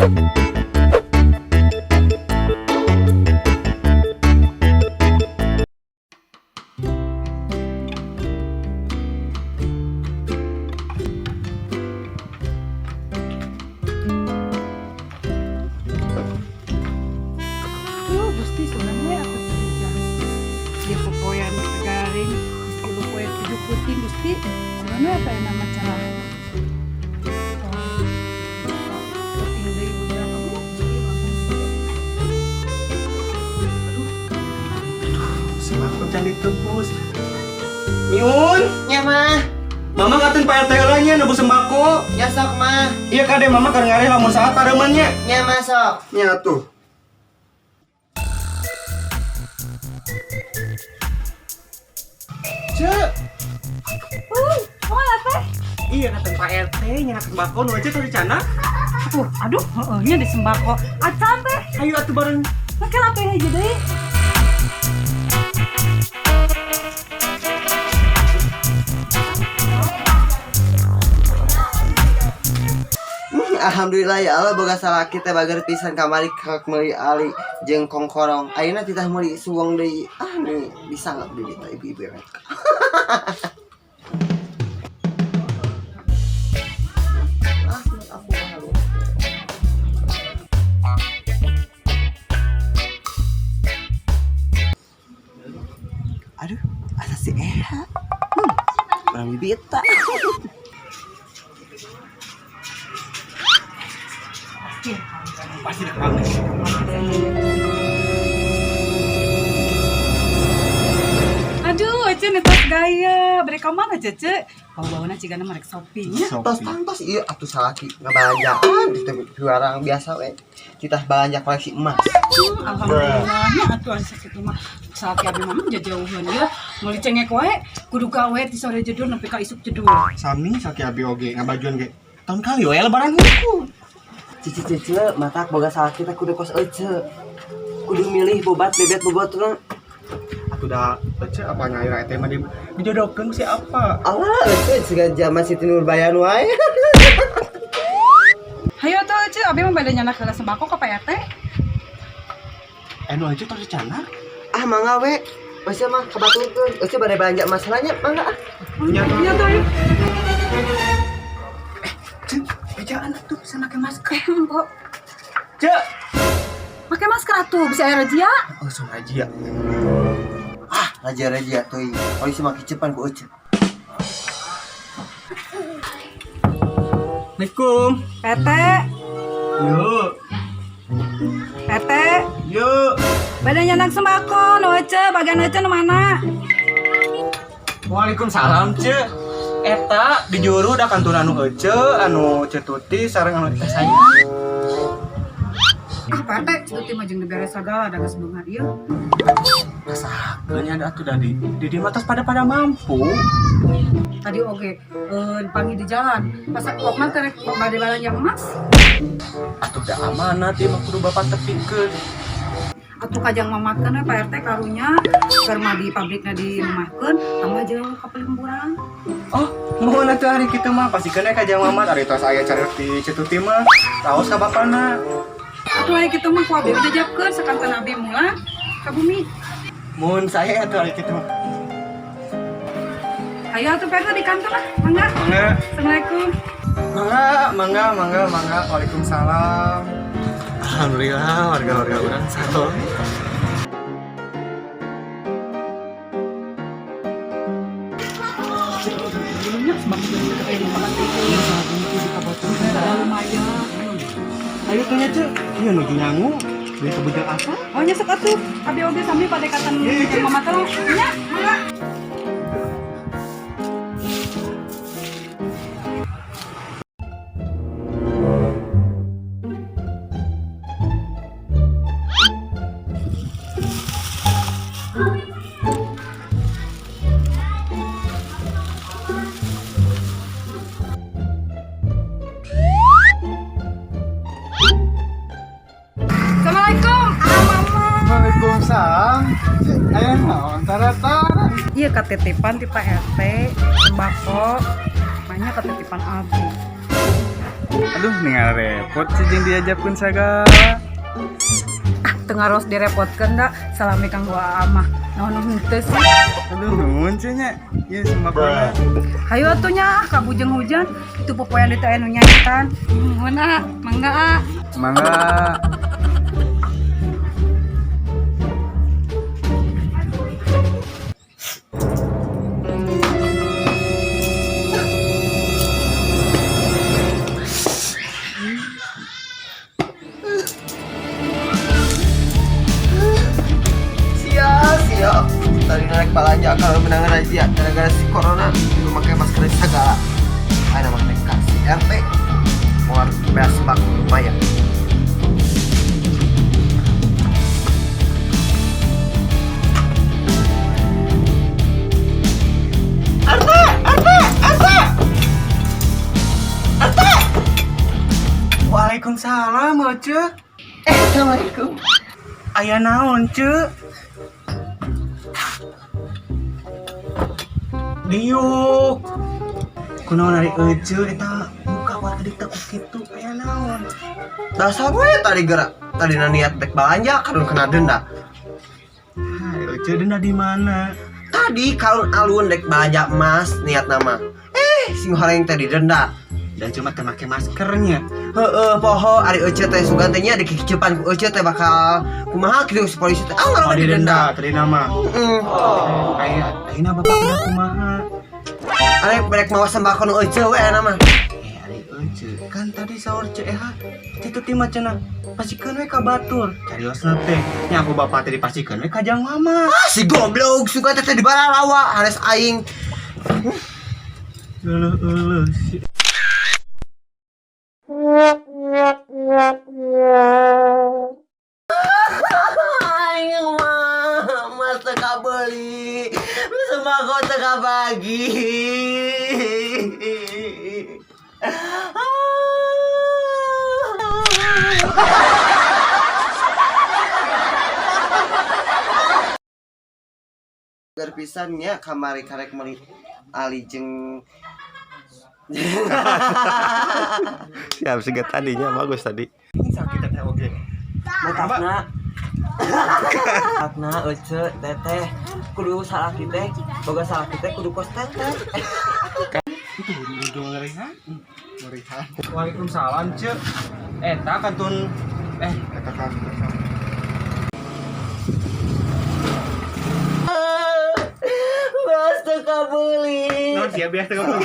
Duh, Gusti sebenarnya aku kerja. Dia popoyan garing, geus 3 poe 7 peuting, Gusti. Sebenarnya apa yang nama cerah? Peuting deui udah kamu, Gusti, Sembako can ditebus. Miun, Nya mah, Mama ngaten Pak RT heula nya nebus sembako. Nya sok mah, Iya kade Mama keur ngareh lamun saat pareuman nya. Nya mah sok. Nya tuh. Cek, Mana teh? Iya ngaten Pak RT nya sembako nu aja tadi cana. Aduh, aduh, heeh nya di sembako. Acan teh. Ayo atuh bareng. Make atuh hiji deui. Alhamdulillah ya Allah, boga salaki teh bager pisan. Kamari kak meuli ali jeung kongkorong. Ayeuna titah meuli suweng deui. Ah, nih bisa nggak di ditu ibu-ibu ya. Ah, aku malu. Aduh, asa si Eha. Kurang bibita. Pasti dah kangen. Aduh, Ece netas gaya. Bade ka mana, Cece? Bau-bauna cigana marek shopping nya. Tos tangtos ieu atuh salaki ngabalanjaan di teh barang biasa we. Titah balanja koleksi emas. Alhamdulillah nya atuh asa kitu mah. Salaki abi mah jauhan ya. Meuli cengek wae, kudu gawe ti sore jedur nepi ka isuk jedur. Sami salaki abi oge ngabajuan ge. Tahun kali we lebaran hukum. Cici cici matak boga salaki teh kudu kos ece. Kudu milih bobat bebet bobotna. Atuh da ece apa nyair eta mah di dijodohkeun si apa? Alah, ece siga zaman Siti Nurbayan wae. Hayo atuh Ece, abi mah bade nyandak heula sembako ka Pak RT. Eh nu aja tos cana. Ah, mangga we. Ece mah kabaturkeun. Ece bade belanja masalahnya mangga ah. Nya tuh. Nya tuh ayo. Cek, bejaan atuh bisa make masker. Kok Cek. make masker atuh bisa aya razia. Langsung aja ya. Ah, raja-raja teuing. Polisi mah kicepan ku ece. Assalamualaikum. PT, Yuk. PT, Yuk. bade nyandak sembako nu Ece, bagian Ece nu mana? Waalaikumsalam, Cek. Eta di juru da kantun anu ece, anu Cetuti sareng anu teh saya. Ah, Pak RT, Cetuti mah jeung diberes sagala da geus beunghar ieu. Rasakeun nya atuh da di dieu mah tos pada pada mampu. Tadi oge dipanggil di jalan. Pas pokna teh rek bade balanja emas. Atuh da amanat ieu mah kudu bapak tepikeun. Atuh kajang mamatkeun we Pak RT karunya keur mah di pabrikna dilemahkeun tambah jauh ka pelimburan. Oh, mohon atuh hari kitu mah pastikeun we ka jang mamat ari tos aya cari ti Cetuti mah. Taos ka bapana. Atuh aya kitu mah ku abi jajabkeun sakanteun abi mulang ka bumi. Mun saya atuh hari kitu mah. Ayo atuh Pak RT di kantor lah, mangga. Mangga. Assalamualaikum. Mangga, mangga, mangga, mangga. Waalaikumsalam. Alhamdulillah warga-warga urang saleh. Dulunya sebab lumayan. Ayo tanya Cek. Iya nuju nyangu. Beli kebujang apa? Oh nya sok atuh. Abi oge sami padekatan jeung mama teh. Nya, mangga. Assalamualaikum. Ah, mama. Waalaikumsalam. Aya naon tara-tara? Iya katitipan ti Pak RT sembako. Banyak katitipan abi. Aduh, ningal repot sih jeung diajapkeun sagala. Ah, teu ngaros direpotkeun da, salami kanggo Aa mah. Naon nu henteu sih. Aduh, nuhun cenah nya. Ieu sembakona. Hayu atuh nya ka bujeng hujan, itu popoean deui teh aya nu nyaitan. Nuhun ah, mangga ah. Mangga. Sia, sia. Tadi naik balanja kalau menang razia gara-gara si corona lu pakai masker segala. Ada mah teh kasih RT. Mau beas bak lumayan. RT, RT, RT. RT. Waalaikumsalam, Ece. Eh, Assalamualaikum. Aya naon, Ce? Diuk. Kunaon ari Ece eta muka warga ditekuk kitu aya naon? Dasar we tadi gerak. Tadi niat bek balanja kadun kena denda. Hai, Ece denda di mana? Tadi kalun alun dek belanja emas niat nama. Eh, sing horeng teh didenda. Dan cuma teu make maskernya. Heeh, poho ari ece teh sugan teh nya dikikicepan ku ece teh bakal kumaha kitu si polisi teh. Ah, Oh, ngaran didenda didenda. tadi nama. Heeh. Aya ayeuna bapak udah kumaha? Ari brek mawa sembako nu ece we nama. Eh, ari Ece, kan tadi sahur ce eha. Itu ti mah cenah pasikeun we ka batur. Cariosna teh. Nya aku bapak teh dipasikeun we ka jang mama. Ah, si goblok sugan teh teh dibaralawa hares aing. Euleuh euleuh si Aing mah mas teu kabeuli. Sembako teu kabagi. Gar pisan nya kamari karek meuli ali jeung Siap sih tadinya bagus tadi. sakit teh oge. Matakna. Matakna ece teteh kudu salaki teh boga salaki teh kudu kos teteh. Itu ujung ngerihan. Ngerihan. Waalaikumsalam, Ce. Eta kantun eh eta kan. Beas teu kabeuli. Naon sia biasa ngomong.